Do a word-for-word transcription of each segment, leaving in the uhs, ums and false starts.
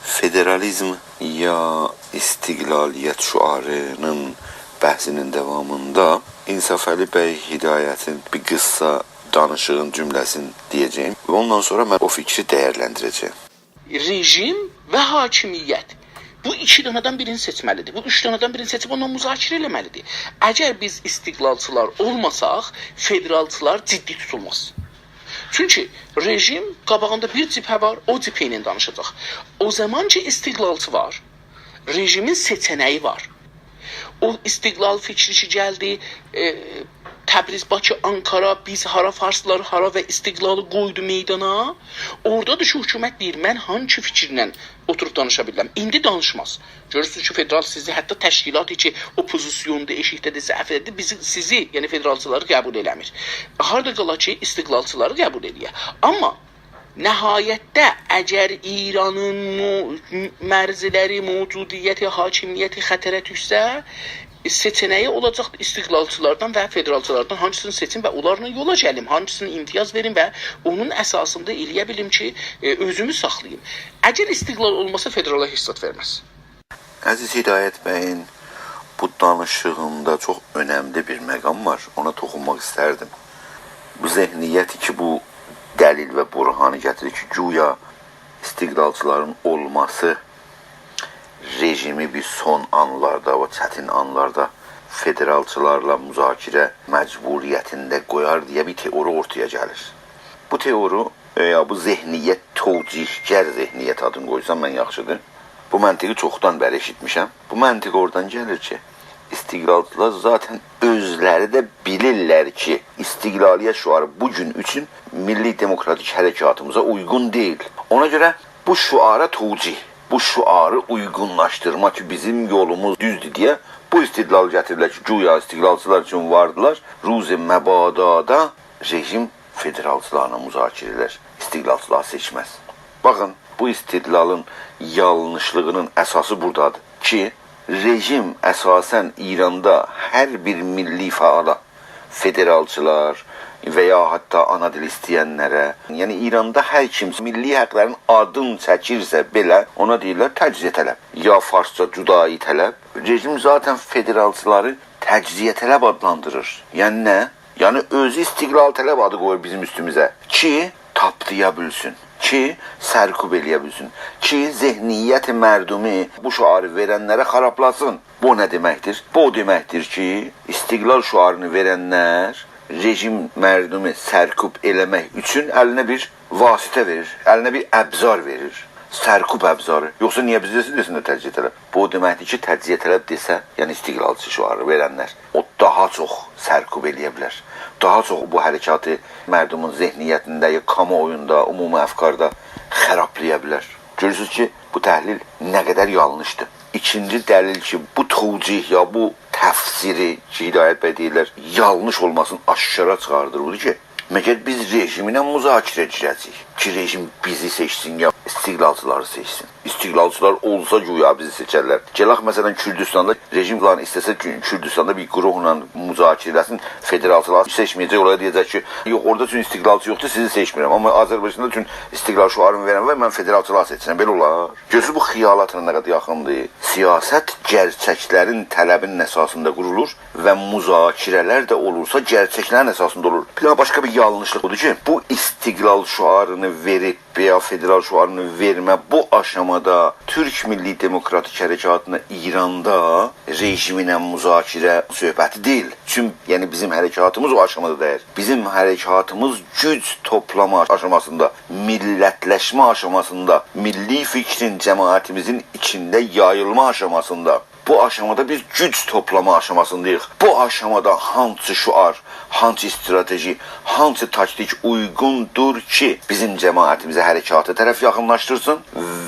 فدرالیزم یا استقلالیت شعاری‌نین بحثی‌نین داوامیندا انصافعلی بی هدایتین بیر قیسا دانیشیغین جمله‌سینی دئیه‌جه‌یم و اوندان سونرا من او فیکری دیرلندیره‌جه‌یم. رژیم و حاکمیت. بو ایکی دانادان بیرینی سئچمه‌لیدیر. بو اوچ دانادان بیرینی سئچیب اوننان مذاکره ائله‌مه‌لیدیر. اگر بیز استقلالچیلار اولماساق، فدرالچیلار جدی توتولماز. چونکی رژیم قاباغیندا بیر جبهه وار، او جبهه ایله دانیشاجاق. او زامان کی، استقلالچی وار، رژیمین سئچه‌نگی وار. او استقلال فیکری کی گلدی، ائ، تبریز، باکی، آنکارا، بیز هارا، فارسلار هارا و استقلالی قویدو میدانا. اورادا دا کی حکومت دئییر، «من هانسی فیکیرله اوتوروب دانیشا بیلرم؟» ایندی دانیشماز. گؤرورسونوز کی، فدرال سیزی، حتی تشکیلاتی کی اوپوزیسیوندا، ائشیکده‌دیر، ضعیفده‌دیر، بیزی، سیزی، یعنی فدرالچیلاری قبول ائله‌میر. هاردا قالا کی، استقلالچیلاری قبول ائله‌یه. آمما نهایتده، اگر ایرانین مو-، مرزلری، موجودیتی، حاکمیتی خطره دوشسه، سئچه‌نگی اولاجاق استقلالچیلاردان و فدرالچیلاردان هانسینی سئچیم و اونلارلا یولا گلیم، هانسینا امتیاز وئریم و اونون اساسیندا ائله‌یه بیلیم کی، ائ، اؤزومو ساخلاییم. اگر استقلال اولماسا، فدرالا هئچ زاد وئرمز. عزیز هدایت بیین بو دانیشیغیندا چوخ اؤنملی بیر مقام وار. اونا توخونماق ایستردیم. بو ذهنیت کی، بو دلیل و برهانی گتیریر کی، گویا استقلالچیلارین اولماسی رژیمی بیر سون آنلاردا، او چتین آنلاردا فدرالچیلارلا مذاکره مجبوریتینده قویار دئیه بیر تئوری اورتایا گلیر. بو تئوری، ائ، یا بو ذهنیت، توجیهگر ذهنیت آدینی قویسام من یاخشیدیر. بو منطقی چوخدان بری ائشیتمیشم. بو منطق اورادان گلیر کی، استقلالچیلار ذاتاً اؤزلری ده بیلیرلر کی، استقلالیت شعاری بو گون اوچون میللی دموکراتیک حرکاتیمیزا اویغون دئییل. اونا گؤره بو شعارا توجیه، بو شعاری اویغونلاشدیرما کی، بیزیم یولوموز دوزدور دئیه بو استدلال گتیریرلر کی، گویا استقلالچیلار اوچون واردیلار، روز مبادادا رژیم فدرالچیلارلا مذاکره ائدر، استقلالچیلاری سئچمز. باخین، بو استدلالین یانلیشلیغینین اساسی بورادادیر کی، رژیم اساساً ایراندا هر بیر میللی فعالا، فدرالچیلار و یا حتی آنا دیل ایسته‌ینلره، یعنی ایراندا هر کیم میللی حقلرین آدینی چکیرسه بئله، اونا دئییرلر تجزیه‌طلب، یا فارسجا جدایی‌طلب. رژیم ذاتاً فدرالچیلاری تجزیه‌طلب آدلاندیریر. یعنی نه؟ یعنی اؤزو استقلال‌طلب آدی قویور بیزیم اوستوموزه کی، تاپدایا بیلسین، کی، سرکوب ائله‌یه بیلسین، کی، ذهنیت مردمی، بو شعاری وئرنلره خارابلاسین. بو نه دئمکدیر؟ بو او دئمکدیر کی، استقلال شعارینی وئرنلر رژیم مردمی سرکوب ائله‌مک اوچون الینه بیر واسطه وئریر، الینه بیر ابزار وئریر. سرکوب ابزاری. یوخسا نییه بیزه دئسین، دئسین ده تجزیه‌طلب؟ بو او دئمکدیر کی، تجزیه‌طلب دئسه، یعنی استقلالچی شعاری وئرنلر، او داها چوخ سرکوب ائله‌یه بیلر. داها چوخ بو حرکاتی مردمون ذهنیتینده، یا کامواویوندا، عمومی افکاردا خارابلایا بیلر. گؤرورسونوز کی، بو تحلیل نه قدر یانلیشدیر. ایکینجی دلیل کی، بو توجیه یا بو تفسیری کی، هدایت بی دئییرلر، یانلیش اولماسینی آشکارا چیخاردیر، بودور کی، مگر بیز رژیمله مذاکره گیره‌جه‌ییک کی، رژیم بیزی سئچسین یا استقلالچیلاری سئچسین؟ استقلالچیلار اولسا گویا بیزی سئچرلر. گلک، مثلا، کوردوستاندا رژیم فلان ایسته‌سه کو-، کوردوستاندا بیر گروهلا مذاکره ائله‌سین، فدرالچیلاری سئچمه‌یه‌جک، اولارا دئیه‌جک کی، یوخ، اورادا چون استقلالچی یوخدور، سیزی سئچمیرم. آمما آذربایجاندا چون استقلال شعارینی وئرن وار، من فدرالچیلاری سئچیرم. بئله اولار؟ گؤرورسوز بو خیالاتلا نه قدر یاخیندیر. سیاست گئرچکلرین طلبینین اساسیندا قورولور و مذاکره‌لر ده اولورسا گئرچکلرین اساسیندا اولور. بیر داها باشقا بیر یانلیشلیق بودور کی، بو استقلال شعارینی وئریب و یا فدرال شعارینی وئرمه بو آشامادا تورک میللی دموکراتیک حرکاتینا ایراندا رژیمله مذاکره صحبتی دئییل. چون، یعنی، بیزیم حرکاتیمیز او آشامادا دئییل. بیزیم حرکاتیمیز گوج توپلاما آشاماسیندا، میللتلشمه آشاماسیندا، میللی فیکرین جماعتیمیزین ایچینده یاییلما آشاماسیندا. بو آشامادا بیز گوج توپلاما آشاماسینداییق. بو آشامادا هانسی شعار، هانسی استراتژی، هانسی تاکتیک اویغوندور کی، بیزیم جماعتیمیزی حرکاتا طرف یاخینلاشدیرسین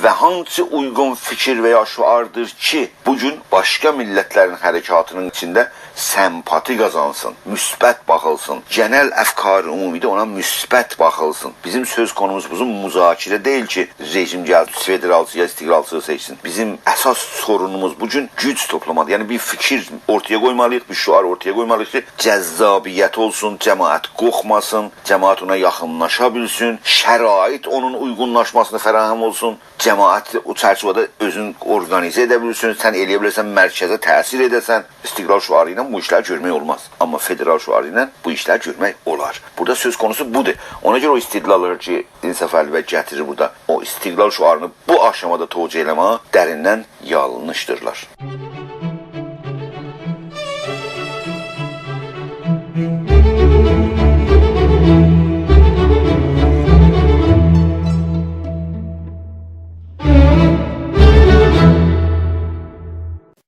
و هانسی اویغون فیکیر و یا شعاردیر کی، بو گون باشقا میللتلرین حرکاتینین ایچینده سمپاتی قازانسین، مثبت باخیلسین. گئنل افکار عمومی‌ده اونا مثبت باخیلسین. بیزیم سؤز قونوموز بوزون مذاکره دئییل کی، رژیم گلسین، فدرالچی یا استقلالچی سئچسین. بیزیم اساس سورونوموز بو گون گوج توپلامادیر. یعنی بیر فیکیر اورتایا قویمالی‌ییق، بیر شعار اورتایا قویمالی‌ییق کی، جذابیت اولسون، جماعت قورخماسین، جماعت اونا یاخینلاشا بیلسین، شرایط اونون اویغونلاشماسینا فراهم اولسون. جماعت او چرچیوه‌ده اؤزون اورقانیزه ائده بیلسین، سن ائلیه بیلرسن مرکزه تأثیر ائده‌سن. استقلال شعاری ایله بو ایشلری گؤرمک اولماز. آمما فدرال شعاری ایله بو ایشلری گؤرمک اولار. بورادا سؤز قونوسو بودور. اونا گؤره او استدلاللاری کی، انصافعلی بی گتیریر بورادا، او استقلال شعارینی بو آشامادا توجیه ائله‌مه‌یه دریندن یانلیشدیرلار.